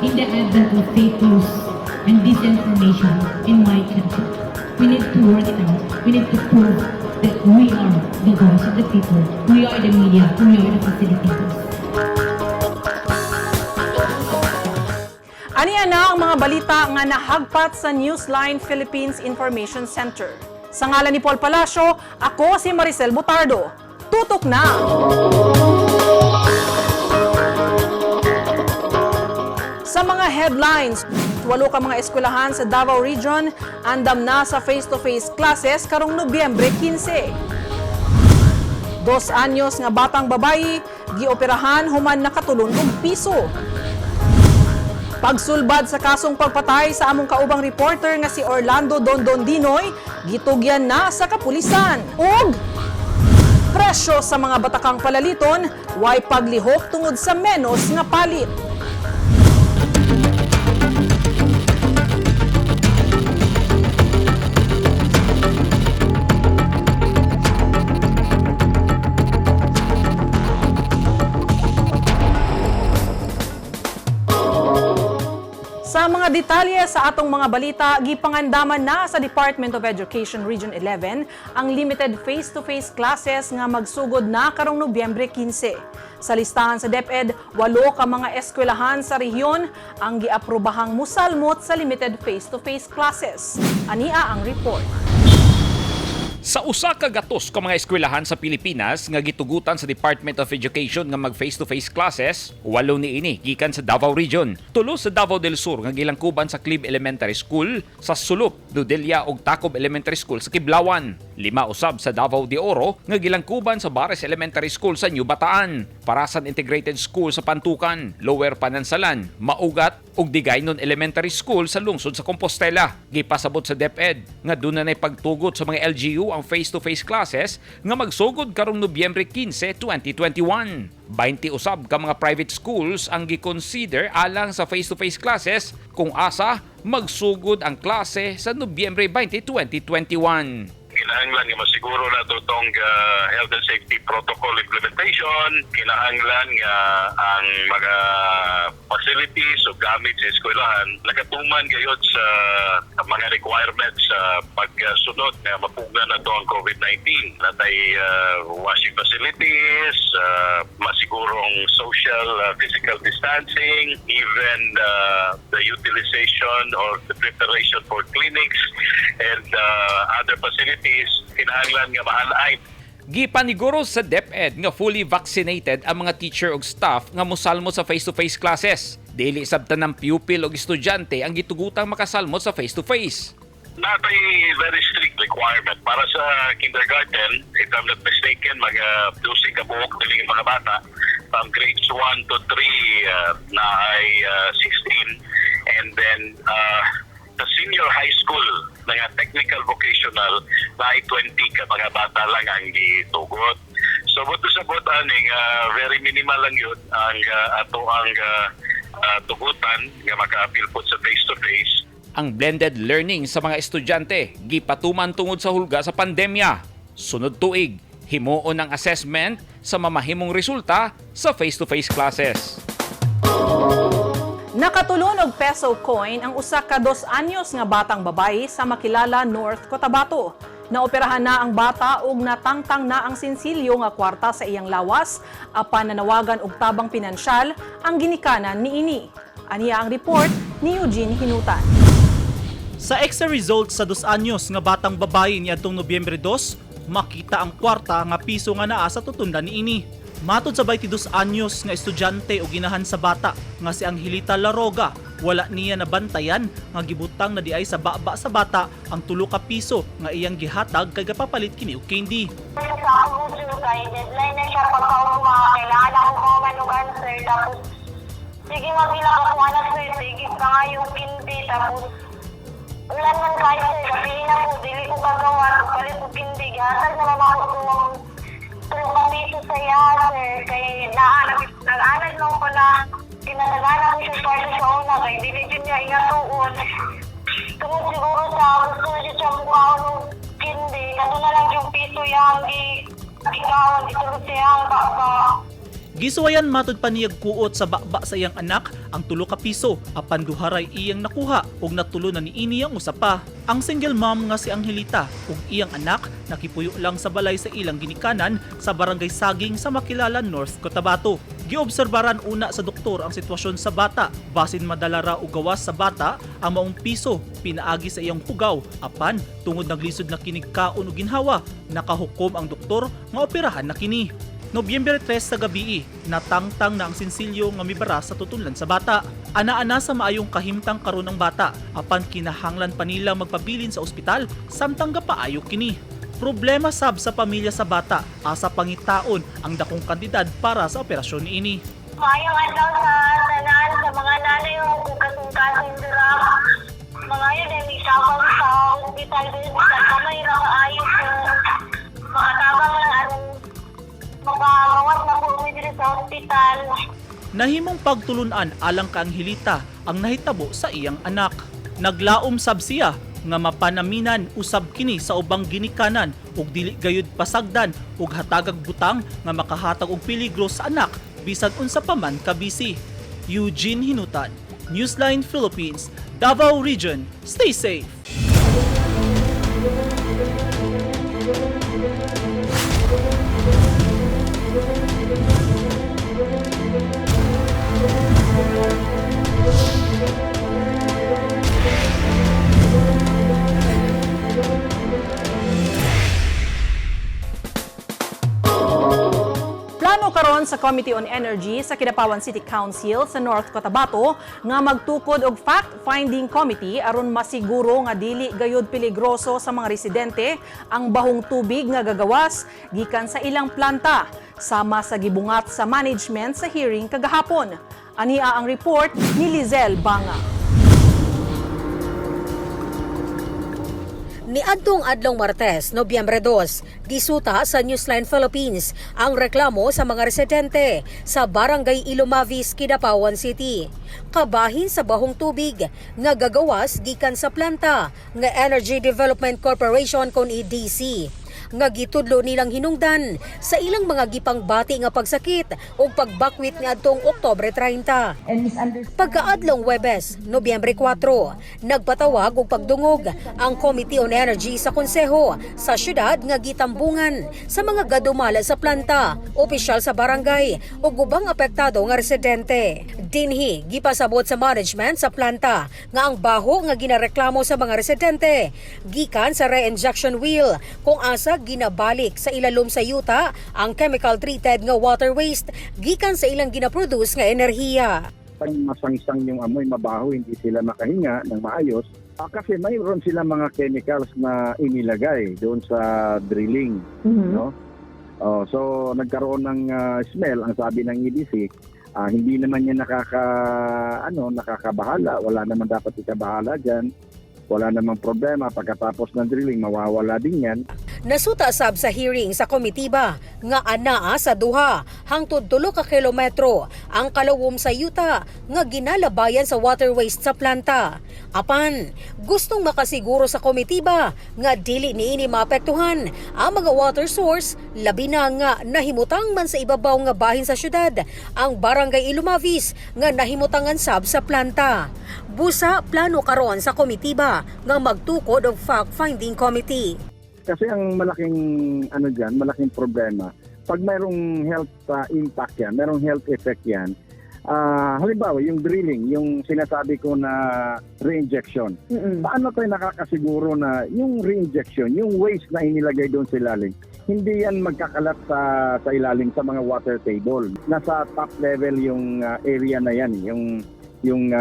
In the advent of fake news and disinformation in my country, we need to work it out. We need to prove that we are the voice of the people. We are the media. We are the facilitators. Aniya na ang mga balita nga nahagpat sa Newsline Philippines Information Center. Sa ngalan ni Paul Palacio, ako si Maricel Butardo. Tutok na! Sa mga headlines, walo ka mga eskwelahan sa Davao Region andam na sa face-to-face classes karong Nobyembre 15. 2 anyos nga batang babayi gioperahan human nakatulon og piso. Pagsulbad sa kasong pagpatay sa among kaubang reporter nga si Orlando Dondon Dinoy, gitugyan na sa kapulisan. Ug presyo sa mga batakang palaliton, way paglihok tungod sa menos nga palit. Sa mga detalye sa atong mga balita, gipangandaman na sa Department of Education Region 11 ang limited face-to-face classes nga magsugod na karong Nobyembre 15. Sa listahan sa DepEd, walo ka mga eskwelahan sa rehiyon ang giaprobahang musalmot sa limited face-to-face classes. Ania ang report. Sa usa ka gatos ka mga eskwelahan sa Pilipinas nga gitugutan sa Department of Education nga mag face-to-face classes, walo niini gikan sa Davao Region. Tulo sa Davao del Sur nga gilangkuban sa Clib Elementary School, sa Sulup, Dudelia ug Tacob Elementary School sa Kiblawan. Lima usab sa Davao de Oro nga gilangkuban sa Bares Elementary School sa New Bataan, Parasan Integrated School sa Pantukan, Lower Panansalan, Maugat ug Digaynon Elementary School sa lungsod sa Compostela. Gipasabot sa DepEd nga duna nay pagtugot sa mga LGU ang face-to-face classes nga magsugod karong Nobyembre 15, 2021. 20 usab ka mga private schools ang giconsider alang sa face-to-face classes kung asa magsugod ang klase sa Nobyembre 20, 2021. Kinahanglan nga masiguro na to tong health and safety protocol implementation, kinahanglan nga ang mga facilities o gamit sa eskwelahan nakatuman gayod sa mga requirements sa pagsunod nga mapugnan na to ang COVID-19. Natay washing facilities, masigurong social physical distancing, even the utilization or the preparation for clinics and other facilities, kinahanglan nga mahalay. Gipaniguro sa DepEd nga fully vaccinated ang mga teacher ug staff nga mosalmo sa face-to-face classes. Dili sabtan ng pupil ug estudyante ang gitugutang makasalmo sa face-to-face. Natay very strict requirement para sa kindergarten, if I'm not mistaken, mga 12 ka buok na mga bata from grades 1 to 3 na ay 16, and then sa senior high school nga technical vocational na ay 20 ka mga bata lang ang gitugot. So buto sa buot aning very minimal lang yun ang ato ang tugutan nga maka-appeal po sa face to face. Ang blended learning sa mga estudyante gipatuman tungod sa hulga sa pandemya. Sunod tuig, himuon ang assessment sa mamahimong resulta sa face-to-face classes. Nakatulon og peso coin ang usa ka 2 anyos nga batang babayi sa Makilala, North Cotabato. Naoperahan na ang bata ug natangtang na ang sinsilyo nga kwarta sa iyang lawas apan nanawagan og tabang pinansyal ang ginikanan niini. Aniya ang report ni Eugene Hinutan. Sa x-ray results sa 2 anyos nga batang babayi niadtong Nobyembre 2, makita ang kwarta nga piso nga naa sa tutundan niini. Matod sa 22 anyos nga estudyante o ginahan sa bata nga si Angelita Laroga, wala niya nabantayan nga gibutang na diay sa baba sa bata ang 3 ka piso nga iyang gihatag kay gapapalit kini og candy. Sa akong sir, kay deadline na siya pagkaugma, kailangan ako kumaman og answer, tapos sige magila ka kung anak sir, sige pa nga yung kindi, tapos ulan man kayo sir, kapili na po, dili ko kagawa, palit og kindi, gihatag na naman ako kung 3 ka piso sa iya sir, kay nag-anad lang ko na kinataganan ko siya kwarta sa una, kay dili jud niya ingatuon. Tungod siguro sa gusto na siya mukhaon og kindi, kato na lang yung piso yang gikaon, isulod siyang baba. Gisuwayan matud pa niyag kuot sa baba sa iyang anak ang 3 ka piso, apan duha ray iyang nakuha ug natulo na niini ang usa pa. Ang single mom nga si Angelita ug iyang anak nakipuyo lang sa balay sa ilang ginikanan sa Barangay Saging sa Makilala, North Cotabato. Giobserbaran una sa doktor ang sitwasyon sa bata, basin madala ra og gawas sa bata ang maong piso pinaagi sa iyang hugaw, apan tungod naglisod na kinig kaon og ginhawa, nakahukom ang doktor nga operahan na kini. Nobyembre 3 sa gabi, natangtang na ang sinsilyo nga mibara sa tutunlan sa bata. Ana-ana sa maayong kahimtang karon ang bata, apan kinahanglan pa nila magpabilin sa ospital samtang gapaayo kini. Problema sab sa pamilya sa bata, asa pangitaon ang dakong kantidad para sa operasyon niini. Maayong adlaw sa tanan, sa mga nanay o kung kasing-kasing dira. Mga yun ay mitabang sa hospital din. Sa kamay ra kaayo ko. Makatabang lang aron makagawas na po mi diri sa hospital. Nahimong pagtulunan alang ka Angelita ang nahitabo sa iyang anak. Naglaom sab siya nga mapanaminan usab kini sa ubang ginikanan ug dili gayud pasagdan ug hatagag butang nga makahatag og peligro sa anak bisan unsa pa man ka busy. Eugene Hinutan, Newsline Philippines, Davao Region. Stay safe. Plano karon sa Committee on Energy sa Kidapawan City Council sa North Cotabato nga magtukod og fact-finding committee aron masiguro nga dili gayud peligroso sa mga residente ang bahong tubig nga gagawas gikan sa ilang planta sama sa gibungat sa management sa hearing kagahapon. Ania ang report ni Lizelle Banga. Niadtong adlong Martes, Nobyembre 2, gisuta sa Newsline Philippines ang reklamo sa mga residente sa Barangay Ilomavis, Kidapawan City. Kabahin sa bahong tubig nga gagawas gikan sa planta nga Energy Development Corporation kon EDC nga gitudlo nilang hinungdan sa ilang mga gipangbati nga pagsakit ug pagbakwit niadtong Oktobre 30. Pagkaadlong Webes, Nobyembre 4, nagpatawag og pagdungog ang Committee on Energy sa Konseho sa syudad nga gitambungan sa mga gadumala sa planta, opisyal sa barangay ug ubang apektado nga residente. Dinhi gipasabot sa management sa planta nga ang baho nga ginareklamo sa mga residente gikan sa re-injection wheel kung asa ginabalik sa ilalom sa yuta ang chemical treated nga water waste gikan sa ilang ginaproduce nga enerhiya. Pag masangsang yung amoy, mabaho, hindi sila makahinga ng maayos. Kasi mayroon sila mga chemicals na inilagay doon sa drilling, no? Oh, so nagkaroon ng smell ang sabi ng EDC, hindi naman niya nakakabahala, wala naman dapat ikabahala diyan. Wala namang problema pagkatapos ng drilling, mawawala din 'yan. Nasuta sab sa hearing sa komitiba nga anaa sa 2 hangtod 3 ka kilometro ang kalawom sa yuta nga ginalabayan sa water waste sa planta. Apan, gustong makasiguro sa komitiba nga dili niini maapektuhan ang mga water source, labi na nga nahimutang man sa ibabaw nga bahin sa syudad ang Barangay Ilumavis nga nahimutangan sab sa planta. Busa, plano karon sa komitiba nga magtukod og fact-finding committee. Kasi ang malaking ano diyan, malaking problema, pag mayroong health impact yan, mayroong health effect yan, halimbawa yung drilling, yung sinasabi ko na reinjection. Paano tayo nakakasiguro na yung reinjection, yung waste na inilagay doon sa ilalim, hindi yan magkakalat sa ilalim sa mga water table? Nasa top level yung area na yan, yung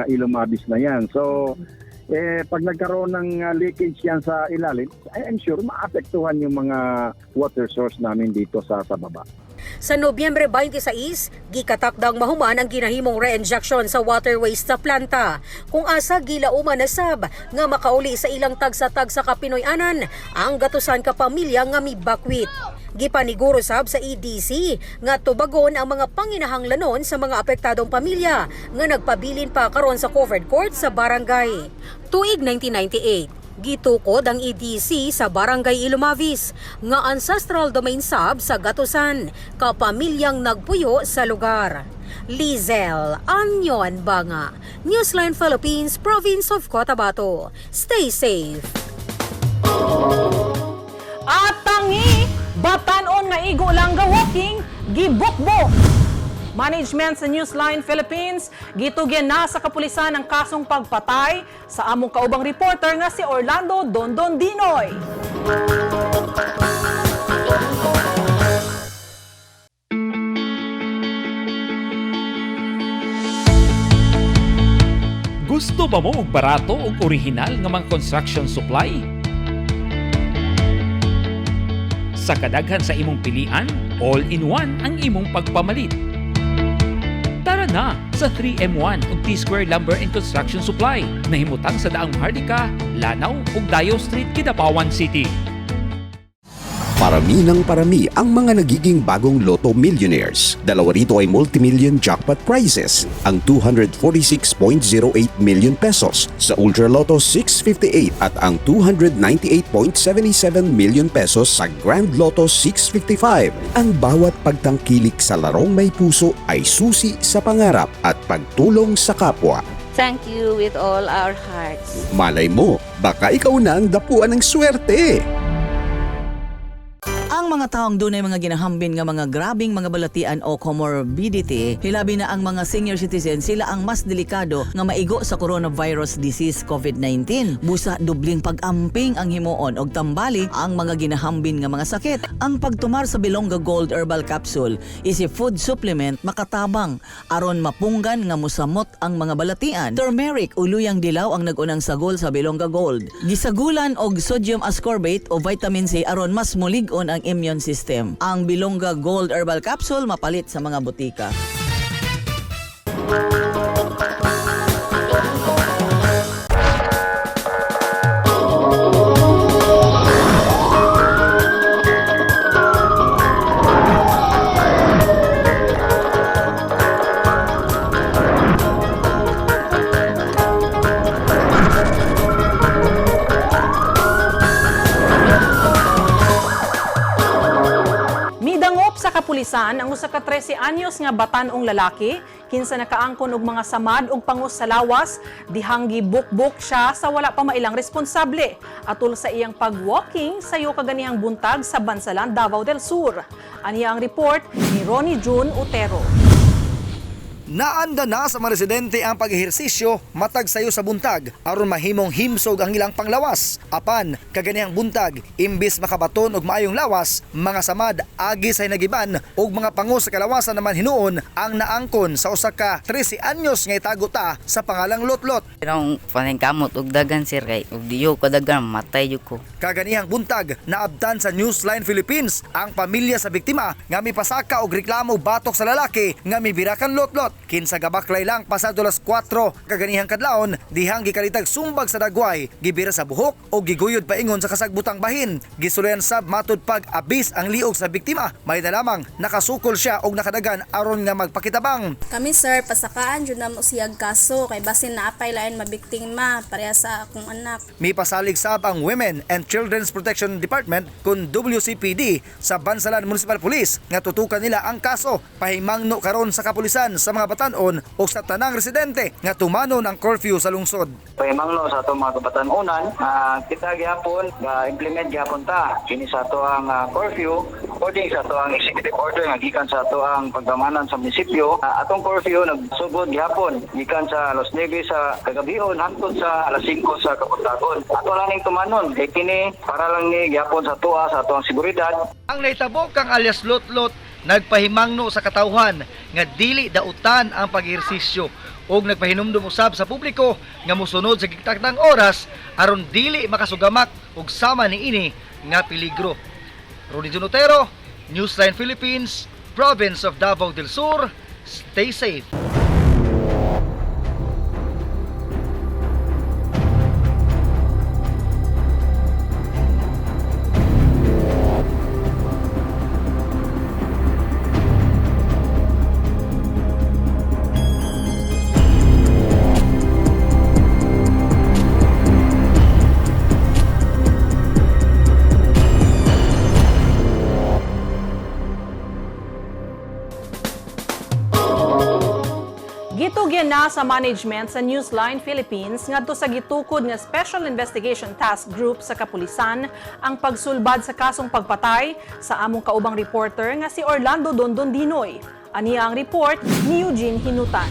Ilumabis na yan. So, eh, pag nagkaroon ng leakage yan sa ilalim, I am sure maapektuhan yung mga water source namin dito sa baba. Sa Nobyembre 26, gikatakdang mahuman ang ginahimong re-injection sa water waste sa planta. Kung asa gilauman na sab nga makauli sa ilang tagsa-tagsa ka Pinoy-anan ang gatusan ka pamilya nga mibakwit. Gipaniguro sab sa EDC nga tubagon ang mga panginahanglanon sa mga apektadong pamilya nga nagpabilin pa karon sa covered court sa barangay. Tuig 1998, Gitukod ang EDC sa Barangay Ilumavis nga ancestral domain sab sa Gatusan, kapamilyang nagpuyo sa lugar. Lizel Anyon Banga, Newsline Philippines, Province of Cotabato. Stay safe. At tangi, batanon nga igo lang ga walking, gibukbo. Management sa Newsline Philippines, gitugyan na sa kapulisan ang kasong pagpatay sa among kaubang reporter nga si Orlando Dondon Dinoy. Gusto ba mo og barato ug orihinal nga mga construction supply? Sa kadaghan sa imong pilian, all-in-one ang imong pagpamalit. Tara na sa 3M1 ug T-Square Lumber and Construction Supply nahimutang sa Daang Maharlika, Lanao ug Dayo Street, Kidapawan City. Parami ng parami ang mga nagiging bagong Lotto millionaires. Dalawa rito ay multimillion jackpot prizes, ang 246.08 million pesos sa Ultra Lotto 658 at ang 298.77 million pesos sa Grand Lotto 655. Ang bawat pagtangkilik sa larong may puso ay susi sa pangarap at pagtulong sa kapwa. Thank you with all our hearts. Malay mo, baka ikaw na ang dapuan ng swerte. Ang mga taong dunay mga ginahambin nga mga grabing mga balatian o comorbidity, hilabi na ang mga senior citizen, sila ang mas delikado nga maigo sa coronavirus disease COVID-19. Busa dubling pag-amping ang himuon og tambali ang mga ginahambin nga mga sakit. Ang pagtumar sa Bilongga Gold Herbal Capsule is a food supplement makatabang aron mapunggan nga mosamot ang mga balatian. Turmeric o luyang dilaw ang nagunang sagol sa Bilongga Gold. Gisagulan og sodium ascorbate o vitamin C aron mas mulig-on ang immune system. Ang Bilongga Gold Herbal Capsule mapalit sa mga butika. Midangop sa kapulisan ang usa ka 13 anyos nga batan-ong lalaki kinsa nakaangkon og mga samad ug pangos sa lawas dihang gibukbok siya sa wala pa mailang responsable atol sa iyang pag-walking sayo kaganihang buntag sa Bansalan, Davao del Sur. Aniya ang report ni Ronnie June Otero. Naanda na sa mga residente ang pag-ehersisyo matag sayo sa buntag aron mahimong himsog ang ilang panglawas. Apan kaganihang buntag imbis makabaton og maayong lawas, mga samad agi sa hinagiban og mga pango sa kalawasan naman hinuon ang naangkon sa usa ka 13 anyos nga itago ta sa pangalang Lotlot. Pero paningkamot og dagan sir kay og diyo ko dagan matay jud ko. Kaganihang buntag naabtan sa Newsline Philippines ang pamilya sa biktima nga mipasaka og reklamo batok sa lalaki nga mibirakan Lotlot. Kinsa gabaklay lang pasado las 4 kaganihang kadlawon dihang gikalitag sumbag sa dagway, gibira sa buhok o giguyod paingon sa kasagbutang bahin. Gisulayan sab matud pag abis ang liog sa biktima, may na lamang nakasukol siya og nakadagan aron nga magpakitabang. Kami sir, pasakaan jud namo siyag kaso kay basin naapay lain mabiktima pareha sa akong anak. Mipasalig sab ang Women and Children's Protection Department kun WCPD sa Bansalan Municipal Police nga tutukan nila ang kaso. Pahimangno karon sa kapulisan sa mga batan-on o sa tanang residente nga tumanon ang curfew sa lungsod. Pahimangno sa atong mga kabatan-unan, kita gyapon ga-implement gyapon ta kini sa ato ang curfew according sa ato ang executive order nga gikan sa ato ang pagdamanan sa munisipyo. Atong curfew nagsugod gyapon gikan sa alas 9 sa kagabihon hangtod sa alas 5 sa kabuntagon. Ato lang ning tumanon kay kini para lang ni gyapon sa atoa sa ato ang seguridad. Ang nahitabo kang alias Lotlot nagpahimangno sa katawhan nga dili dautan ang pag-ehersisyo ug nagpahinumdum usab sa publiko nga mosunod sa gitakdang oras aron dili makasugamak og sama niini nga peligro. Ronnie Junotero, Newsline Philippines, Province of Davao del Sur. Stay safe. Gitugyan na sa management sa Newsline Philippines ngadto sa gitukod nga Special Investigation Task Group sa kapulisan ang pagsulbad sa kasong pagpatay sa among kaubang reporter nga si Orlando Dondon Dinoy. Aniya ang report ni Eugene Hinutan.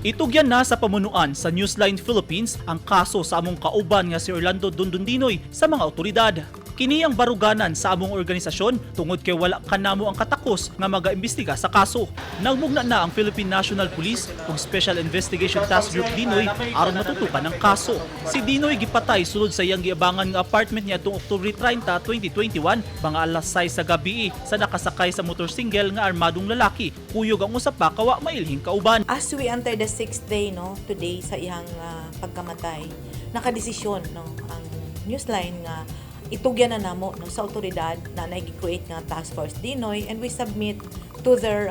Itugyan na sa pamunuan sa Newsline Philippines ang kaso sa among kauban nga si Orlando Dondondinoy sa mga otoridad. Kini ang baruganan sa among organisasyon tungod kay wala kanamo ang katakos nga magaimbestiga sa kaso. Nagmugna na ang Philippine National Police ug Special Investigation Task Group Dinoy aron matutukan ang kaso. Si Dinoy gipatay sulod sa iyang giabangan nga apartment niadtong Oktubre 30, 2021, mga alas 6 sa gabi sa nakasakay sa motorsingle nga armadong lalaki. Kuyog ang usa pa ka wa mailhing kauban. As we enter the sixth day, no, today sa iyang pagkamatay, nakadesisyon, no, ang Newsline nga itugyan na namo, no, sa otoridad na nag-create nga Task Force Dinoy, and we submit to their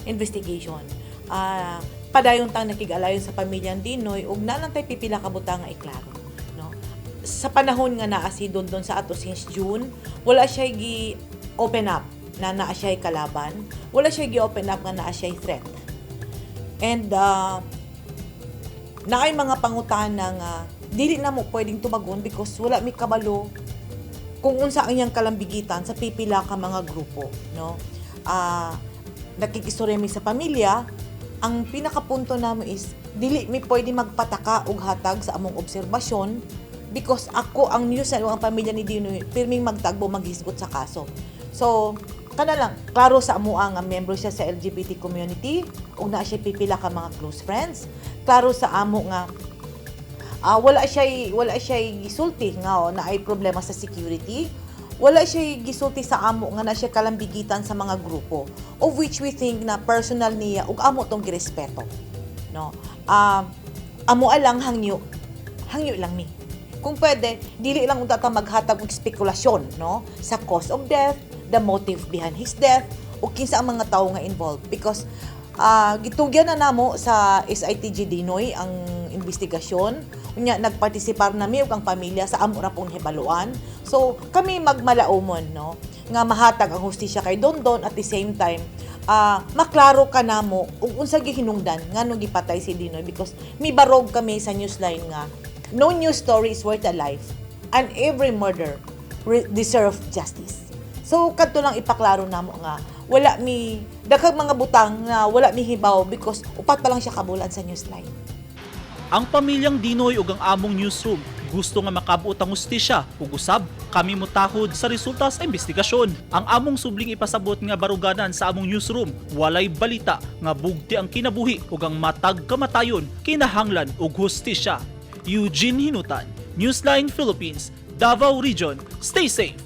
investigation. Padayon tang nakig-alayon sa pamilyang Dinoy ug naa lang tay pipila ka butang nga iklaro, no. Sa panahon nga naa si Dondon sa ato since June, wala siya gi open up na naa siya kalaban, wala siya gi open up nga naa siya threat. And naay mga pangutana nga dili na mo pwedeng tubagon because wala mi kabalo kung unsa ang iyang kalambigitan sa pipila ka mga grupo, no. Nakikistorya mi sa pamilya. Ang pinakapunto namo is dili mi pwede magpataka og hatag sa among obserbasyon because ako ang news ang pamilya ni Dinoy pirming magtagbo, maghisgot sa kaso. So kana lang, klaro sa amoa nga membro siya sa LGBT community ug naa siya pipila ka mga close friends. Klaro sa amo nga wala siya gisulti nga, oh, na ay problema sa security. Wala siya gisulti sa amo nga na siya kalambigitan sa mga grupo, of which we think na personal niya ug amo tong girespeto, no. Amo alang hangyo hangyo lang mi kung pwede dili lang unta ta maghatag og spekulasyon, no, sa cause of death, the motive behind his death, ug kinsa ang mga tawo nga involved, because gitugyan na namo sa SITG Dinoy ang investigasyon. Unya nagpartisipar na mi ug ang pamilya sa amo ra pong hibaluan. So kami magmalaumon, no, nga mahatag ang hustisya kay Dondon, at the same time maklaro ka namo ug unsa gihinungdan ngano gipatay si Dinoy, because mibarog kami sa Newsline nga no news story is worth a life and every murder deserve justice. So kadto lang ipaklaro namo nga wala mi daghang mga butang nga wala mi hibaw because 4 pa lang siya kabulan sa Newsline. Ang pamilyang Dinoy ug ang among newsroom gusto nga makabot ang hustisya ug usab kami motahod sa resulta sa investigasyon. Ang among subling ipasabot nga baruganan sa among newsroom, walay balita nga bugti ang kinabuhi ug ang matag kamatayon kinahanglan og hustisya. Eugene Hinutan, Newsline Philippines, Davao Region. Stay safe.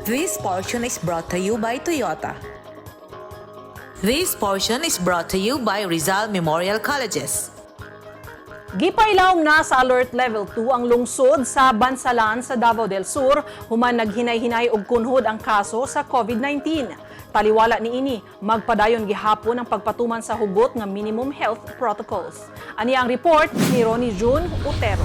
This portion is brought to you by Toyota. This portion is brought to you by Rizal Memorial Colleges. Gipailawom na sa Alert Level 2 ang lungsod sa Bansalan sa Davao del Sur human naghinay-hinay og kunhod ang kaso sa COVID-19. Taliwala niini, magpadayon gihapon ang pagpatuman sa hugot nga minimum health protocols. Ani ang report ni Ronnie June Otero.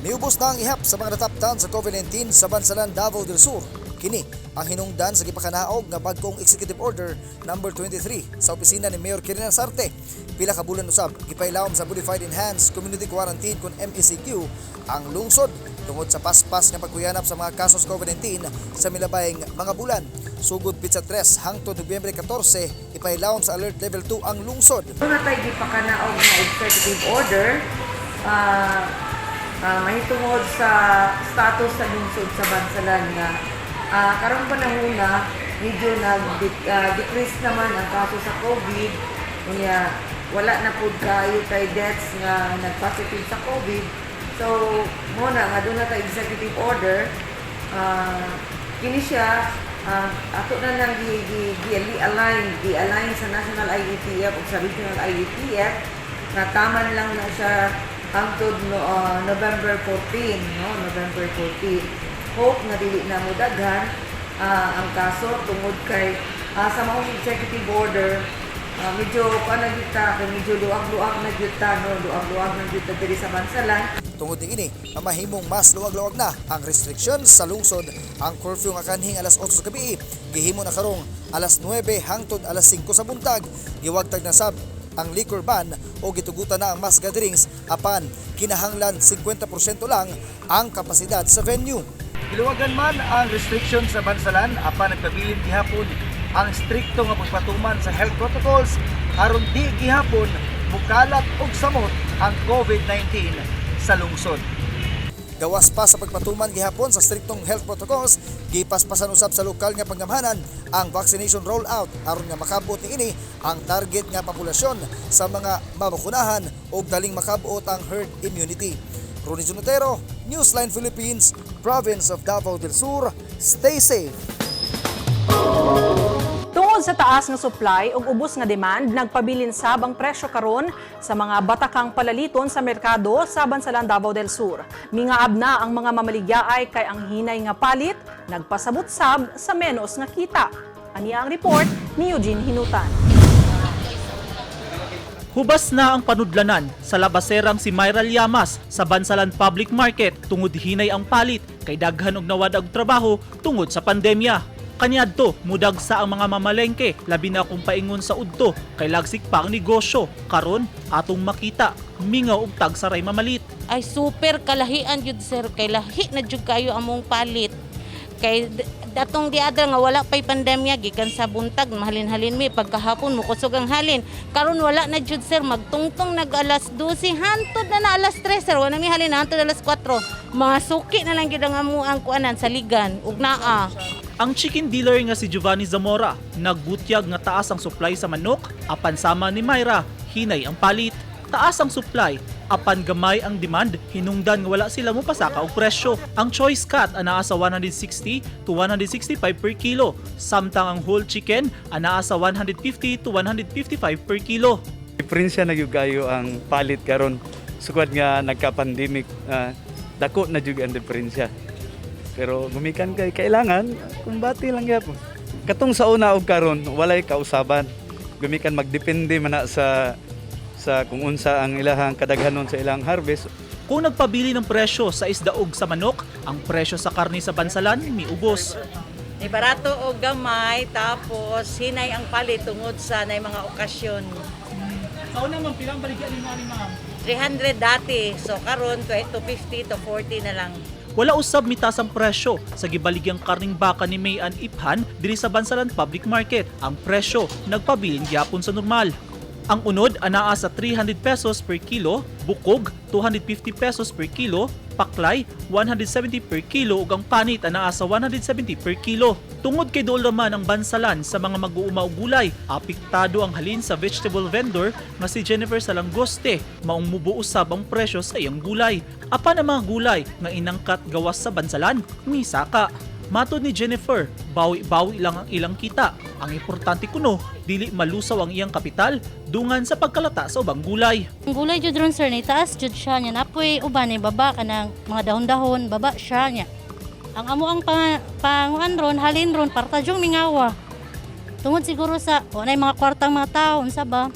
Niubos na ang ihap sa mga nataptan sa COVID-19 sa Bansalan, Davao del Sur. Kini ang hinungdan sa gipakanaog nga bag-ong Executive Order number 23 sa opisina ni Mayor Quirino Sarte. Pila ka bulan usab gipailawom sa Modified Enhanced Community Quarantine kon MECQ ang lungsod tungod sa paspas nga pagkuyanap sa mga kasos COVID-19 sa milabayng mga bulan. Sugod pitsa 3 hangtod Nobyembre 14, ipailawom sa Alert Level 2 ang lungsod. Duna tay gipakanaog nga executive order mahitungod sa status sa lungsod sa Bansalan nga karong panahona medyo nag-decrease naman ang kaso sa COVID, unya wala na pud kaayo kay deaths nga nag-positive sa COVID. So mo na nga duna tay executive order, kini siya ato na lang gi-align sa national IATF ug sa regional IATF nga taman lang na siya hangtod no, November 14, no, November 14. Hope nga dili na modaghan ang kaso tungod kay sa maong executive order, medyo kuan na gyud ta kay medyo luag-luag na gyud ta, no, luag-luag na gyud ta diri sa Bansalan. Tungod niini, mamahimong mas luwag-luwag na ang restrictions sa lungsod. Ang curfew nga kanhing alas 8 sa gabi, gihimo na karong alas 9 hangtod alas 5 sa buntag. Giwagtag na sab ang liquor ban o gitugutan na ang mass gatherings apan kinahanglan 50% lang ang kapasidad sa venue. Giluwagan man ang restriction sa Bansalan apan nagpabilin gihapon ang strikto nga pagpatuman sa health protocols aron di gihapon mukalat og samot ang COVID-19 sa lungsod. Gawas pa sa pagpatuman gihapon sa striktong health protocols, gipaspasan usab sa lokal nga panggamhanan ang vaccination rollout aron nga makabot niini ang target nga populasyon sa mga mabakunahan ug daling makabot ang herd immunity. Ronnie Junotero, Newsline Philippines, Province of Davao del Sur. Stay safe. Tungod sa taas nga supply ug ubos nga demand, nagpabilin sab ang presyo karon sa mga batakang palaliton sa merkado sa Bansalan, Davao del Sur. Mingaab na ang mga mamaligyaay kay ang hinay nga palit nagpasabot sab sa menos nga kita. Ania ang report ni Eugene Hinutan. Hubas na ang panudlanan sa labaserang si Myra Llamas sa Bansalan Public Market tungod hinay ang palit kay daghan og nawad og trabaho tungod sa pandemya. Kaniadto, mudagsa ang mga mamalengke, labi na kung paingon sa udto kay lagsik pa ang negosyo. Karon atong makita, mingaw og tagsaray mamalit. Ay, super kalahian jud, sir, kay lahi na jud kayo among palit. Kay datong diadra nga wala pay pandemya, gikan sa buntag mahalin-halin mi, pagkahapon mokusog ang halin. Karon wala na jud, sir, magtungtong nag alas 12 hantod na na alas 3, sir, wala mi halin hantod alas 4. Mga suki na lang gyud ang amo ang kuanan saligan ug naa. Ang chicken dealer nga si Giovanni Zamora, nagbutyag nga taas ang supply sa manok, apan sama ni Myra, hinay ang palit. Taas ang supply, apan gamay ang demand, hinungdan nga wala sila mopasaka og presyo. Ang choice cut anaa sa 160 to 165 per kilo, samtang ang whole chicken anaa sa 150 to 155 per kilo. Diferensya na gyud kayo ang palit karon sukad nga nagka-pandemic, dako na jud ang diferensya. Pero gumikan kay kailangan kumbati lang gyapon. Katong sa una og karon walay kausaban. Gumikan magdepende man na sa kung unsa ang ilahang kadaghanon sa ilang harvest. Kung nagpabili ng presyo sa isda ug sa manok, ang presyo sa karne sa Bansalan miubos. Ni barato og gamay, tapos hinay ang palit tungod sa nay mga okasyon. Sa una, ma'am, pilang baligya ni ma'am? 300 dati, so karon 250 to 40 na lang. Wala usab mitas ang presyo sa gibaligyang karning baka ni Mayan Iphan diri sa Bansalan Public Market. Ang presyo nagpabilin gyapon sa normal. Ang unod anaa sa 300 pesos per kilo, bukog 250 pesos per kilo, paklay 170 per kilo ug ang panit anaa sa 170 per kilo. Tungod kay duol raman ang Bansalan sa mga mag-uuma og gulay, apektado ang halin sa vegetable vendor nga si Jennifer Salangoste, maong mubuo usab ang presyo sa iyang gulay. Apan ang mga gulay nga inangkat gawas sa Bansalan, misaka. Matod ni Jennifer, bawi-bawi lang ang ilang kita. Ang importante kuno, dili malusaw ang iyang kapital dungan sa pagkalata sa ubang gulay. Ang gulay jud ron, sir, ni taas jud siya niya. Napoy uban ni baba kanang mga dahon-dahon, baba siya niya. Ang amo ang panguan ron, halin ron, parta jung mingawa. Tungod siguro sa wa nay mga kwartang mga tao, unsa ba?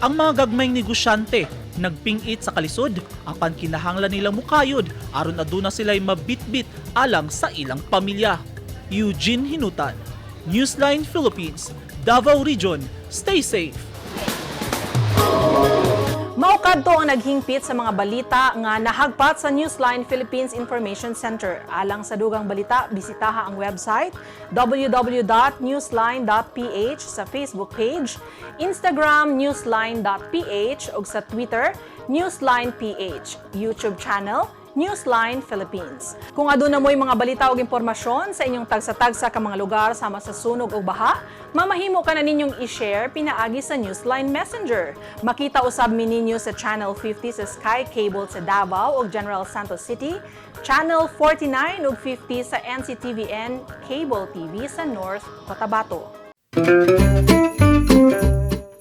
Ang mga gagmayng negosyante nagpingit sa kalisod apan kinahanglan nilang mukayod aron aduna sila'y mabitbit alang sa ilang pamilya. Eugene Hinutan, Newsline Philippines, Davao Region. Stay safe. Mao kadto ang naghingpit sa mga balita nga nahagpat sa Newsline Philippines Information Center. Alang sa dugang balita, bisitaha ang website www.newsline.ph, sa Facebook page, Instagram newsline.ph ug sa Twitter newsline.ph, YouTube channel Newsline Philippines. Kung aduna mo'y mga balita o impormasyon sa inyong tagsa-tagsa ka mga lugar sama sa sunog o baha, mamahimo ka na ninyong i-share pinaagi sa Newsline Messenger. Makita usab mi ninyo sa Channel 50 sa Sky Cable sa Davao ug General Santos City, Channel 49 ug 50 sa NCTVN Cable TV sa North Cotabato.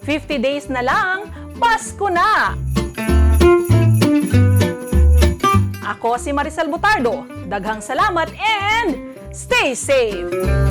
50 days na lang, Pasko na! Ako si Maricel Butardo. Daghang salamat and stay safe!